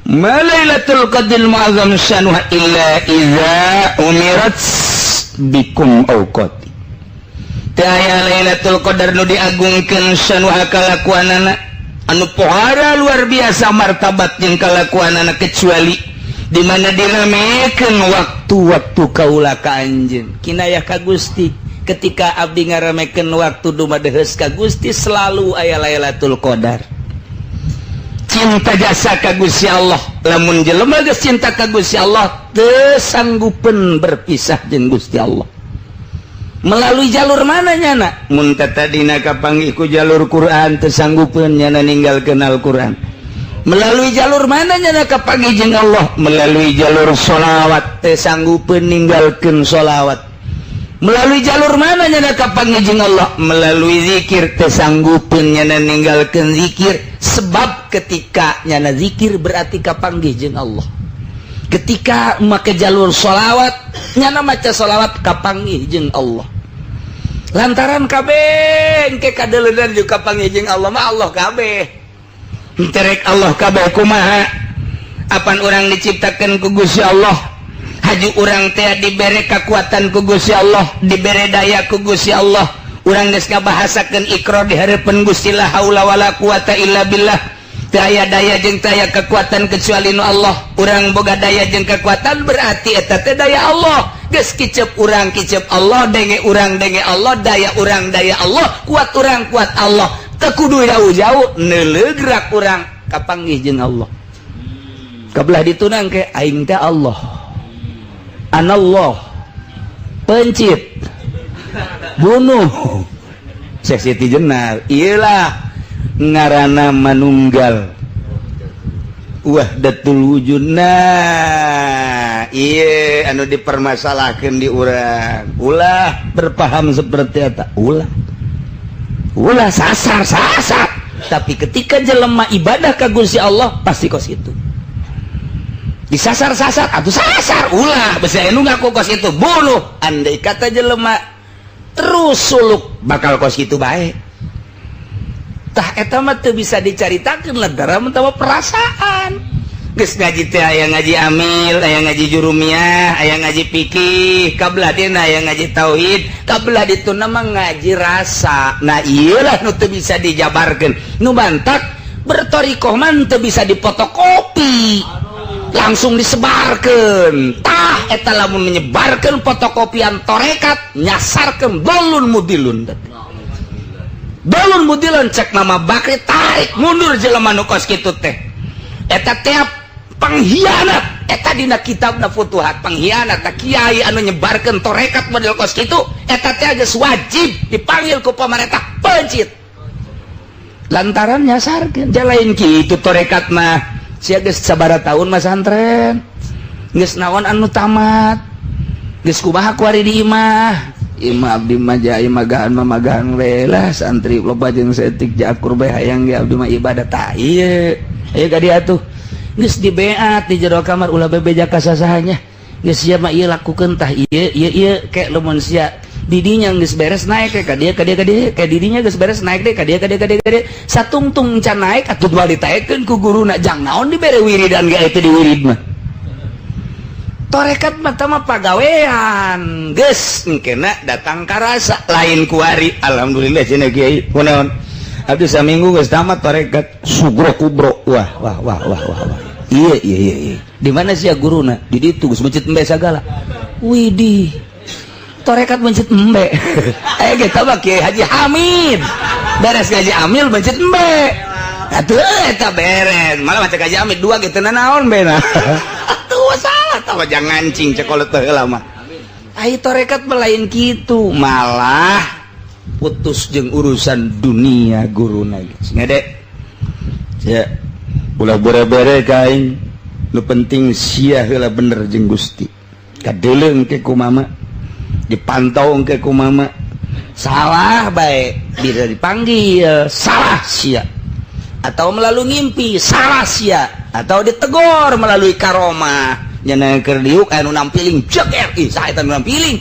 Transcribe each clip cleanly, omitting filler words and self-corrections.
Ma lailatul qadril mu'azzam syanuha illa idza umirat bikum awqati. Teu aya Lailatul Qadar nu diagungkeun syanuha kalakuanana, anu pohara luar biasa martabat jeung kalakuanana, kecuali di mana diramekeun waktu-waktu kaula ka anjeun. Kinayah ka Gusti, ketika abdi ngaramekeun waktu dumadeheus ka Gusti, selalu aya Lailatul Qadar. Cinta jasa ka Gusti Allah. Lamun jelema geus cinta ka Gusti Allah, teu sanggupeun berpisah jeung Gusti Allah. Melalui jalur mana nyana? Mun tadina kapanggih ku jalur Quran, teu sanggupeun nyana ninggalkeun Al-Quran. Melalui jalur mana nyana kapanggih jeung Allah? Melalui jalur sholawat, teu sanggupeun ninggalkeun sholawat. Melalui jalur mana nyana kapanggih jeung Allah? Melalui zikir, teu sanggupeun nyana ninggalkeun zikir. Sebab ketika nyana zikir berarti kapanggih jeung Allah. Ketika make jalur sholawat, nyana maca sholawat kapanggih jeung Allah. Lantaran kabeh ke kadeleunan juga kapanggih jeung Allah mah, Allah kabeh. Terek Allah kabeh kumaha? Apan urang diciptakan ku Gusti Allah, haju urang teh dibere kekuatan ku Gusti Allah, dibere daya ku Gusti Allah. Urang geus ngabahasakeun ikrar di hareupeun Gusti, la haula wala quwata illa billah. Teu aya daya jeung teu aya kekuatan kecuali nu Allah. Urang boga daya jeung kekuatan berarti eta teh daya Allah. Geus kicep urang kicep Allah, denge urang denge Allah, daya urang daya Allah, kuat urang kuat Allah. Teu kudu jauh-jauh, neuleugrak urang kapanggih jeung Allah. Kabelah ditunang ke aing teh Allah, anallah, pencit bunuh. Syekh Siti Jenar iyalah ngarana manunggal wahdatul wujud. Nah, iya, anu dipermasalahkan di urang, ulah berpaham seperti eta, ulah, ulah sasar sasar. Tapi ketika jelema ibadah ka Gusti Allah pasti kos itu disasar-sasar atau sasar. Ulah besi anu ngaku kos itu bunuh. Andai kata jelema terus suluk bakal kos itu baik. Tah, eta mah teu bisa dicaritakeun lantaran mah perasaan. Geus ngaji teh aya ngaji amil, aya ngaji jurumiyah, aya ngaji fikih, kabelah dina aya ngaji tauhid, kabelah dituna mah ngaji rasa. Nah, iyalah nu teu bisa dijabarkeun. Nu mantak bertorikoh mah teu bisa dipotokopi langsung disebarkan. Tah, eta lamun menyebarkan fotokopian torekat nyasarkan, dolun mudilun, dolun mudilun. Cek nama Bakri, tarik mundur jelema nu kos kitu teh, eta tiap pengkhianat. Eta dina kitabna Futuhat, pengkhianat. Tak kiai anu nyebarkan torekat model kos kitu, eta teh geus wajib dipanggil ku pemerintah, pencit, lantaran nyasarkeun. Lain kitu torekat mah. Sia geus sabaraha tahun masantren, geus naon anu tamat, geus kumaha kuari di imah? Imah abdi mah ja magahan mah magahan we lah, santri loba jeung saeutik jakur bae, hayang ge abdi mah ibadah. Tah, ieu aya ka dieu atuh geus dibeat di jero kamar, ulah bebeja ka sasahanya. Geus sia mah ieu lakukeun, tah ieu ieu ieu. Kayak lamun sia didinya geus beres, naik ka dia ka dia ka dia. Kayak didinya geus beres, naik deh ka dia ka dia ka dia ka dia. Satungtung can naik atuh dua ditaekeun ku guruna, jang naon dibere wiridan ge? Itu di wirid mah torekat mah mah pagawean. Geus engkena datang karasa lain kuari. Alhamdulillah cenah kiai, kunaon abdi saminggu geus tamat torekat sugro kubro. Wah wah wah wah wah wah, iya iya iya iya. Di mana sih ya guruna? Di ditu geus mencit embe sagala. Widih, torekat mencit embe. Eh, kita mah Kiai Haji Hamid beres ngaji amil mencit embe atuh, eta beres malah maca Haji Hamid dua gitu, naon bena atuh salah tah, jangan ngancing cek kolot teh lama. Ai torekat melain kitu, malah putus jeung urusan dunia guruna geus ngede ya, ulah bere-bere ka aing, nu penting sia heula bener jeung Gusti. Kadeuleung ke ku mama, dipantau ke ku mama, salah baik bisa dipanggil, salah sia, atau melalui ngimpi, salah sia, atau ditegur melalui karomah. Nyana keur diuk anu nampiling jeger, ih, saha eta nu nampiling?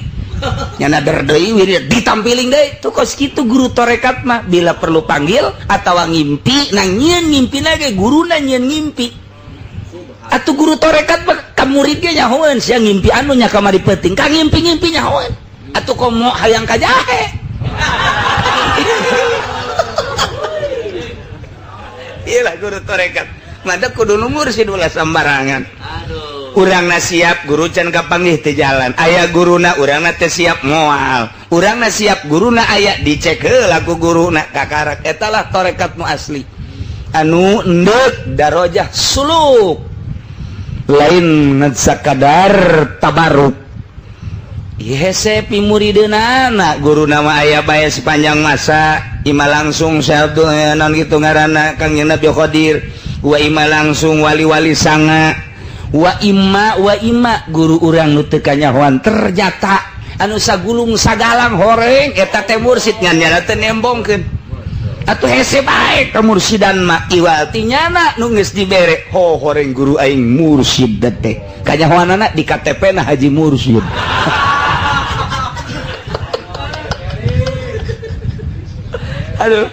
Nyana der deui wirid, ditampiling deui. Tuh kos kitu guru torekat mah, bila perlu panggil atau ngimpi. Nah, nyieun ngimpi ge guruna nyieun ngimpi. Atuh guru torekat ka murid ge nyahoeun sia ngimpi anu nya kamari peuting ka ngimpi-ngimpi nyahoeun. Atuh komo hayang ka jahe. Iyalah guru torekat. Mada kudu nu mursid ulah sembarangan. Aduh. Urangna siap guru can kapanggih teu jalan. Aya guruna urangna teu siap moal. Urangna siap guruna aya dicek heula ku guruna kakarak. Eta lah torekat nu asli. Anu endek darajah suluk. Lain ngan sakadar tabaruk. Hese pimurideunana guru nama aya bae sepanjang masa ima langsung syabdu non gitu ngaranna Kang Nabi Khadir wa ima langsung wali-wali sanga wa ima guru urang nu teu kanyahoan ternyata anu sagulung sagalang horeng eta teh mursid ngan nyana teu nembongkeun atuh hese bae ka mursidan mah iwal ti nyana nu geus dibere ho horeng guru aing mursid teh kanyahoanana di KTP na Haji Mursid. Aduh,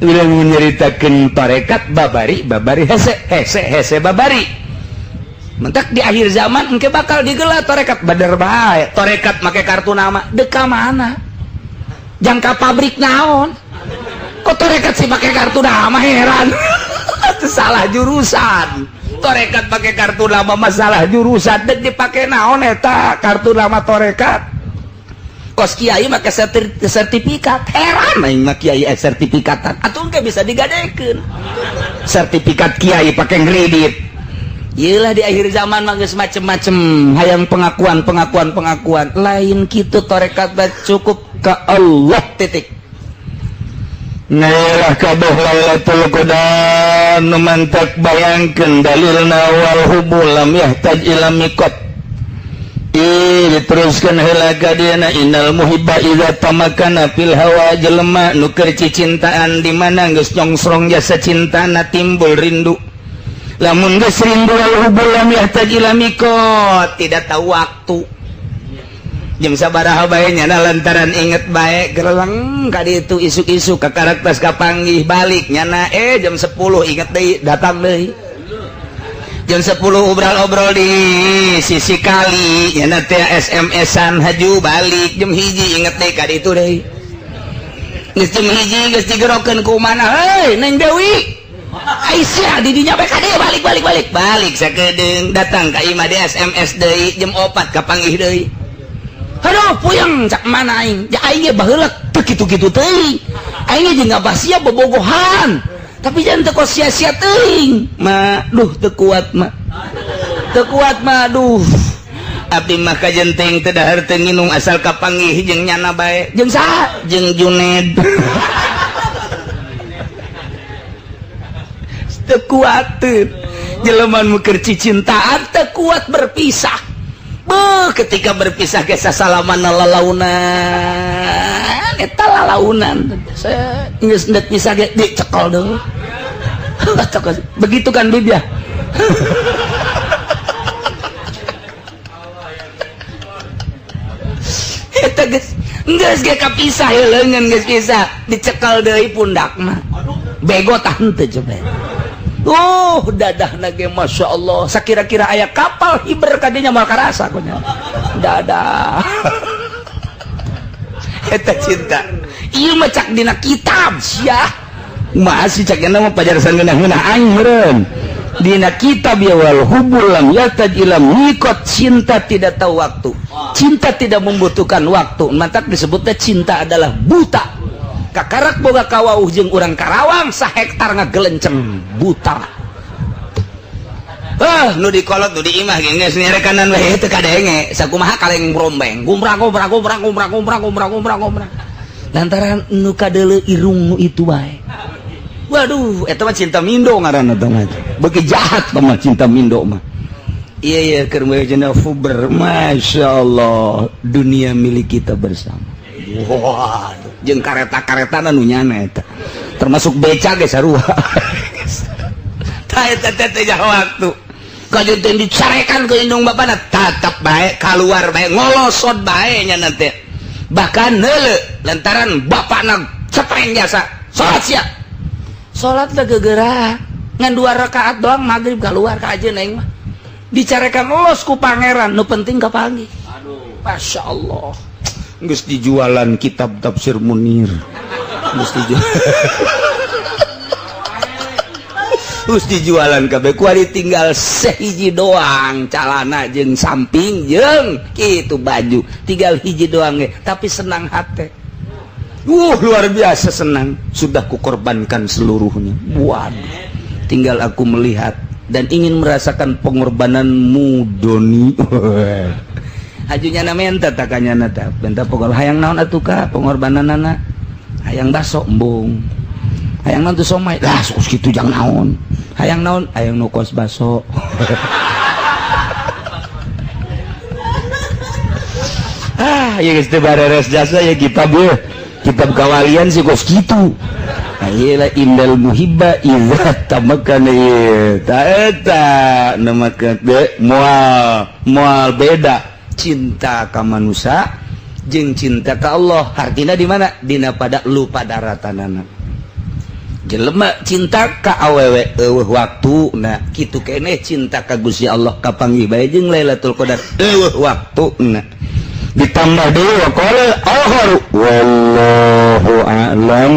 urang menyeritakeun tarekat babari babari hese hese hese babari. Mentak di akhir zaman engke bakal digelar tarekat badar bae, tarekat make kartu nama deka mana? Jangka pabrik naon? Kok tarekat sih make kartu nama heran. Itu salah jurusan. Tarekat pakai kartu nama masalah jurusan dek dipake naon eta kartu nama tarekat. Kos kiai make sertifikat heran aing mah kiai sertifikatan atuh engke bisa digadekeun sertifikat kiai pakai kredit. Iyalah di akhir zaman mah geus macem-macem hayang pengakuan pengakuan pengakuan lain kitu tarekat cukup ke Allah titik. Ngelah kabeh Lailatul Qadar nu mantak bayangkeun dalilna wal hubul lam yahtaj ila miqat. Diteruskan heula ka dieuna innal muhibba idza tamakana fil hawa jelema nu keur cicintaan di mana geus nyongsrong jasa cintana timbul rindu. Lamun geus rindu wal hubul lam yahtaj ila miqat, tidak tahu waktu. Jam sabaraha bae nyana lantaran inget bae gereleng ka ditu isuk-isuk ka karakter kapanggih balik nyana jam 10 inget deui datang deui. Jam 10 obrol-obrol di sisi kali nyana teh SMS-an haju balik jam 1 inget deui ka ditu deui. Geus jam 1 geus digerokeun ku mana heuy Neng Dewi. Aisyah di dinya bae ka dieu balik balik balik balik sakedeung datang ka imah di SMS deui jam 4 kapanggih deui. Aduh puyeng cak mana aing? Ja aing ge baheula teu kitu-kitu teuing. Aing ge jeung ngabasia bobogohan. Tapi jangan teu kos sia-sia teuing. Ma, duh teu kuat ma. Teu kuat ma, duh. Abdi mah kajenteng teu dahar teu nginum asal kapanggih jeung nyana bae. Jeung saha? Jeung Juned. Teu kuateun. Jelema nu keur cicintaan teu kuat berpisah. Beuh, ketika berpisah ge sasalaman lalaunan eta lalaunan geus endek pisah ge dicekel deui. Begitu kan Bib ya? Eta geus geus ge kapisah ye leungeun geus pisah dicekel deui pundak mah. Bego tah henteu coba. Dadah nage Masya Allah sakira-kira aya kapal hiber kadinya mal karasa kunya dadah. Eta cinta ieu mah cak dina kitab sia masih cak nya mah pajarsan ngeunah-ngeunah aing meureun dina kitab ya wal hubul lam yataj ila miqat, cinta tidak tahu waktu, cinta tidak membutuhkan waktu, mantak disebutnya cinta adalah buta. Kakarak boga kawauh jeung urang Karawang sahektar ngagelenceng buta. Nu dikolot nu di imah ge geus nyerekanan we teu kadenge sakumaha kaleng brombeng gumrang gumrang gumrang gumrang gumrang gumrang gumrang gumrang lantaran nu kadeuleu irung nu itu bae. Waduh eta mah cinta mindo ngaranna teh mah. Beuki jahat teh mah cinta mindo mah. Iya iya keur cenah fuber masyaallah dunia milik kita bersama. Waduh jeung kareta-karetana nu nyana eta termasuk beca ge sarua. Tah eta teh teh waktu kajeun dicarekan ke indung bapana tatap bae kaluar bae ngolosot bae nya teh bahkan neuleu lantaran bapana cepreng jasa salat sia salat teh gegeura Ngan dua rakaat doang maghrib keluar ka aja neng mah. Dicarekan los ku pangeran, nu penting kapanggih. Aduh, Masya Allah. Geus dijualan kitab tafsir Munir. Geus dijual. Geus dijualan kabeh kuari tinggal sehiji doang calana jeung samping jeung kitu baju tinggal hiji doang ge, tapi senang hati. Luar biasa senang, sudah kukorbankan seluruhnya. Waduh, tinggal aku melihat dan ingin merasakan pengorbananmu, Doni. Hajunya na minta takanya nata minta pokok hayang naon atuh ka pengorbananana, hayang baso embung, hayang naon tuh somai lah sok kitu, jang naon, hayang naon, hayang nu kos baso. Ah ya geus teu bareres jasa ya kitab ya kitab kawalian sih kos kitu. Ayeuna innal muhibba idza tamakkana ieu ta eta nu make moal moal beda cinta ka manusia jeung cinta ka Allah. Artina di mana? Dina pada lupa daratanana. Jelema cinta ka awewe eueuh waktu na kitu keneh cinta ka Gusti Allah kapanggih bae jeung Lailatul Qadar eueuh waktuna. Ditambah deui wa qala akharu wallahu a'lam.